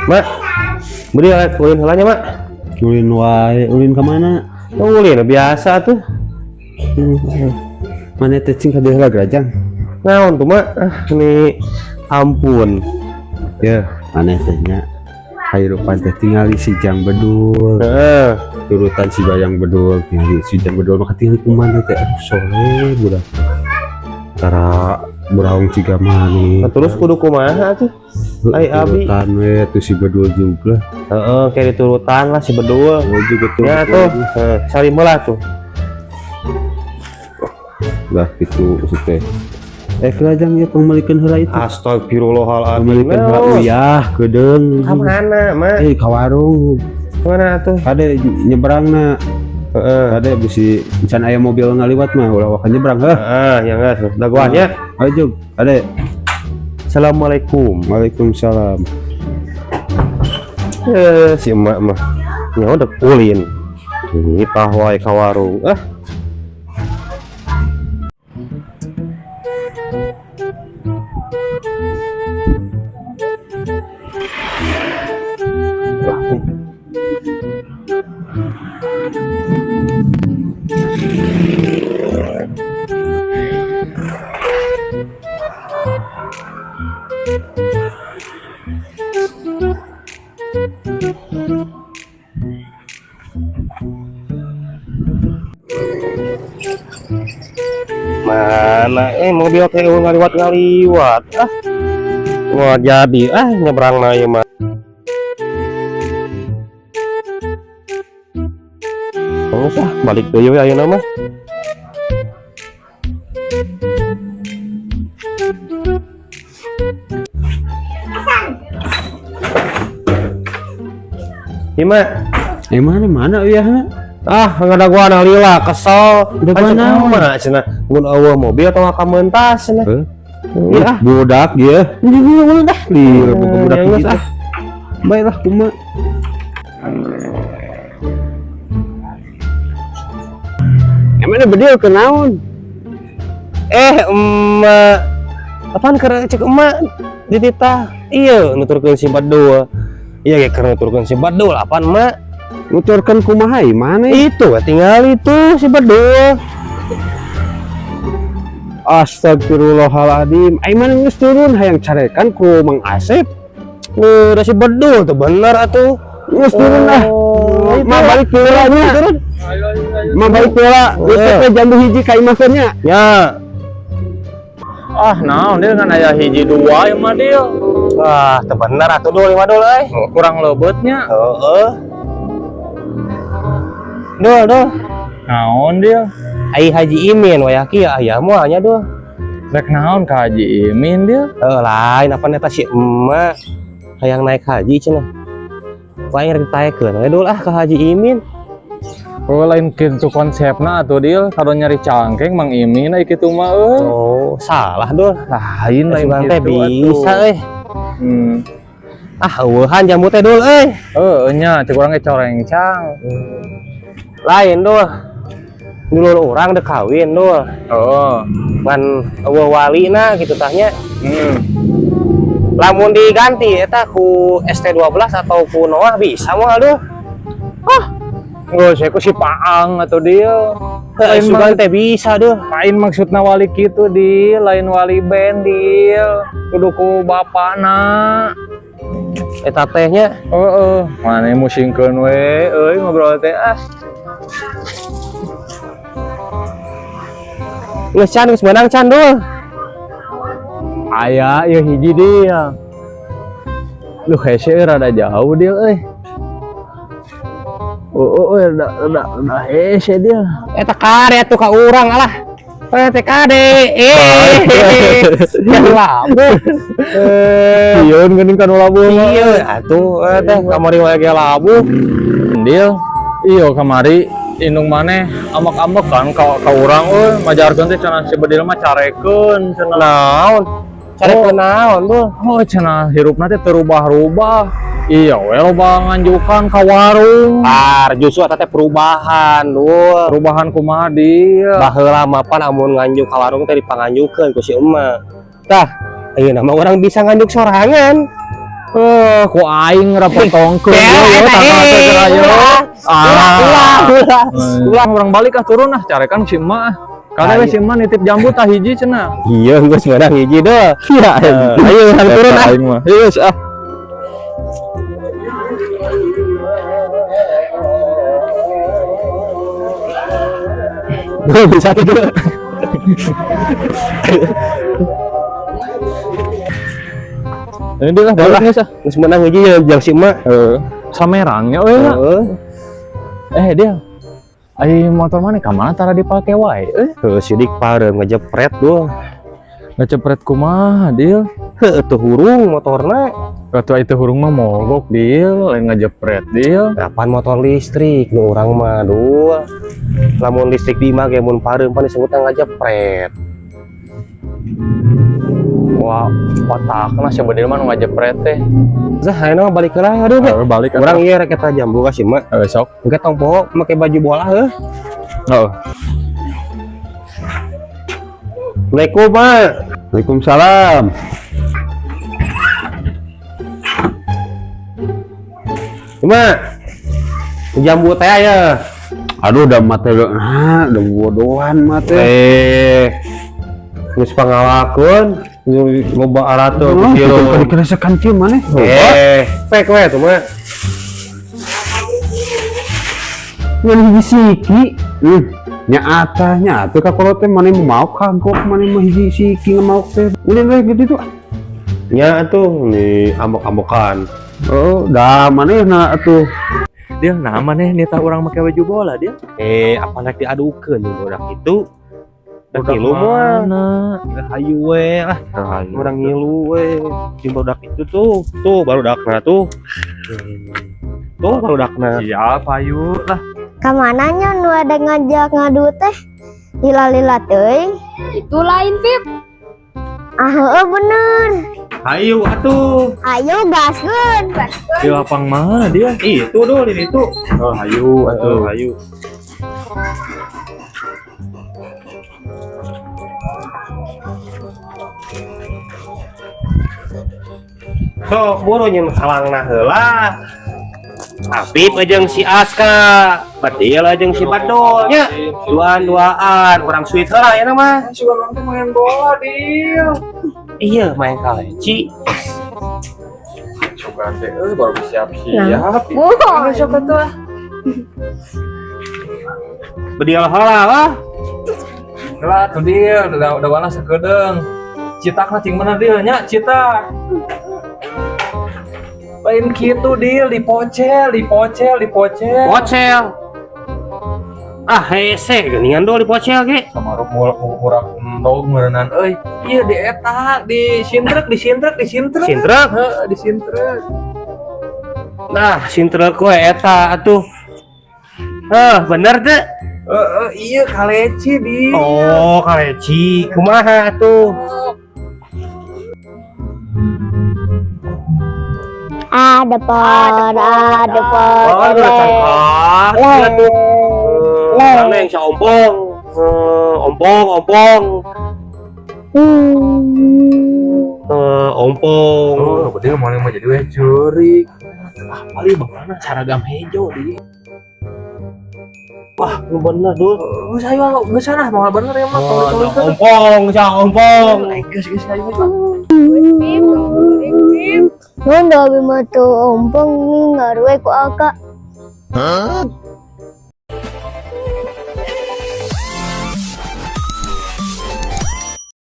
Mak, beli ulin heula nya, Mak. Ulin wae, ulin ka mana? Ulin biasa tuh. Mana teh cing kabeh heula gerajang. Naon tuh, Mak? Ah, ini ampun. Ya, maneh teh nya. Hahirupan teh tingali si Jang Bedul. Heeh. Turutan si Jang Bedul, tingali si Jang Bedul maka tingali kumaha teh, aduh, soleh budak. Tara buraung ciga maneh. Nah, terus kudu kumaha tuh? Ai abi. Turutan we tuh si Bedul juga. Heeh, kayak diturutan lah si Bedul. Oh juga tuh. Ya tuh, heeh, salim heula tuh. Lah gitu maksudnya. Eh, kerajaan ya pangmeulikeun heula itu. Astagfirullahaladzim. Pangmeulikeun heula uyah kedeung. Ka mana, Mak? Eh, ka warung. Mana tuh? Kade nyebrangna. Heeh. Kade bisi can aya mobil ngaliwat mah ulah waka nyebrang heuh. Heeh, ya geus. Dagoan ya. Ayo jug, kade. Assalamualaikum. Waalaikumsalam. Eh, si emak mah. Nyawa udah ulin. Ini wae ka warung. Ah. Mana mobil teh ngaliwat ngaliwat. Ah. Wah, jadi ah nyebrang na ieu mah. Geus ah, balik deui we ayeuna mah. Ieu mah. Eh, mana mana uyahna? Ah, ngadagoan lila kesel. Dagoan naon? Mah cenah mun eueuh mobil atau ka mentas cenah. Heuh. Iya. Budak ya. Ini dah. Lila boga budak Ya, hiji geus, teh. Baiklah kumaha. Emangnya bedil ke naon? Eh, emak. Apaan keur cek emak dititah? Iya, nuturkeun si Bedul. Iya, ge keur nuturkeun si Bedul. Apaan emak? Nuturkeun kumaha ieu mana? Itu tinggal itu si Bedul. Astagfirullahaladzim. Ai mana geus turun hayang carekan ku Mang Asep. Udah si Bedul tuh bener atuh. Geus turun ah. Oh, itu. Ma balik heula nya. Turun. Ma balik heula. Geus teh jambu hiji ka imah nya. Ya. Ah, naon dia kan aya hiji dua ieu mah dia. Wah, teu bener atuh dul lima dul euy. Kurang leubetnya. Heeh. Dul, dul. Naon dia? Ai Haji Imin wayah kieu aya moal nya dul. Rek naon ka Haji Imin dia? Heuh, lain apa eta si emak hayang naik haji cenah. Ku aing rek ditaekeun we dul ah ka Haji Imin. Oh, lain kitu konsepna atuh dil, kalau nyari cangkeng Mang Imin ai kitu mah euy. Oh, salah dul. Lain lain Sugan teh kitu bisa atuh. euy. Ah, eueuhan jambu teh dul euy. Heuh nya cek urang ge corengcang. Lain dul. Dulur urang dek kawin dul. Heeh. Ngan eueuh walina gitu tah nya. Lamun diganti eta ku ST12 atau ku Noah bisa moal dul. Geus ku si Paang atuh dia. Heuh, Lain sugan teh bisa dul. Lain maksudna wali kitu dil, lain wali band dil. Kudu ku bapana. Eta teh nya. Heeh, mana musingkeun we euy ngobrol teh ah. Geus can geus meunang can dul. Aya ieu hiji dia. Lu hese rada jauh dia euy. Oh, oh, oh, rada rada rada hese dia. Eta kare atuh ka urang alah. Eh teh kade. Eh. Ya labuh. Eh, Sieun geuning kan labuh mah. iya atuh teh kamari wae ge labuh. Dil, iyo kamari indung maneh ambek-ambek kan ka urang euy, majarkeun teh cenah si Bedil mah carekeun cenah. Naon? Carekeun naon tuh? Oh, cenah hirupna teh terubah-rubah. Iya we loba nganjukan ka warung. Tar, justru eta teh perubahan dul. Perubahan kumaha dia? Baheula mah pan amun nganjuk ka warung teh dipanganjukeun ku si emak. Tah, ayeuna mah urang bisa nganjuk sorangan. Eh, ku aing rapotongkeun Eh, yo tanggal teh geura yo. Ulah, ulah, ulah. Ulah urang balik ah turun ah carekan si emak ah. Karena we si emak nitip jambu tah hiji cenah. Iya, geus meunang hiji deh. Iya, Ayo urang turun ah. Aing mah. Geus ah. Duh, bisa tuh. Ini dia lah balik geus ah. Geus meunang hiji ya jang si emak. Heeh. Samerangnya euy lah. Heeh. Eh dia. Ai motor mana ka mana tara dipake wae euy. Heuh, sidik pareum ngejepret duh. Ngejepret kumaha Dil? Heuh, teu hurung motorna. Kata itu hurung mah mogok Dil, lain ngejepret Dil. Kapan motor listrik nu urang mah duh. Lamun listrik di imah ge mun pareum pan disebutna ngajepret. Wah, otakna si Bedil mah nu ngajepret teh. Zah, ayeuna mah balik heula aduh be. Heeh, balik Urang ieu rek eta jambu ka si emak. Heeh, sok. Engke tong poho make baju bola heuh. Heeh. Assalamualaikum, Mak. Waalaikumsalam. Mak. Jambu teh ya. Aduh, udah mate nah, udah bodohan mate. Eh. Geus pangalakeun loba arate Oh, ku kieu. kira sekancil mana? Eh, pek we tuh, Mak. Ngan hiji siki. Nya atah nya atuh ka kolot teh maneh mau kagok maneh mah hiji siki ngamaok teh. Ulin we gitu tuh. Nya atuh nih ambek-ambekan. Oh, dah maneh na atuh. Dil, nah maneh nitah urang make baju bola Dil. Eh, apa rek diadukeun jeung budak itu? Rek ngilu moal. Mana? Hayu we lah. Urang ngilu we. Jeung budak itu tuh, tuh barudakna tuh. Tuh barudakna. Siap ayu lah. Kamananya nu ada ngajak ngadu teh? Lila-lila teuing. Itu lain, Pip. Ah, heueuh bener. Hayu atuh. Ayo gaskeun. Di lapang mana dia? Itu duh di ditu. Oh, ayu Atuh, hayu. Sok buru nyeun salangna heula. Apip jeung si Aska, Badil jeung si Badul nya. Duaan-duaan, urang sweet heula ya mah. Si urang teh main bola, Dil. Iya, main kaleci. Coba teh euy baru siap-siap. Bohong. Sok atuh ah. Bedil heula lah. Lah tuh Dil, udah warna sakedeung. Citakna cing bener Dil nya, citak. Lain kitu Dil, dipocel, dipocel, dipocel. Pocel. Ah, hese geuningan dol di pocel ge. Sama murah endog meureunnan euy. Iya di eta, di sintrek, di sintrek, di sintrek. Sintrek. Heeh, di sintrek. Nah, sintrek we eta atuh. Heh, bener teu? Heeh, iya kaleci di. Oh, kaleci. Kumaha atuh? Ada pot, ada pot. Oh, udah cangkah. Iya tuh. Mana yang si ompong? Ompong, ompong. Ompong. Oh, berarti mau mau jadi we curik. Ah, paling bagaimana seragam hejo di. Wah, lu bener dul. Geus ayo geus sana mau bener ya mah. Oh, ompong, si ompong. Geus geus ayo lah. Pip, Pip. Nun da abi mah teu ompong nih ngaruwe ku aka.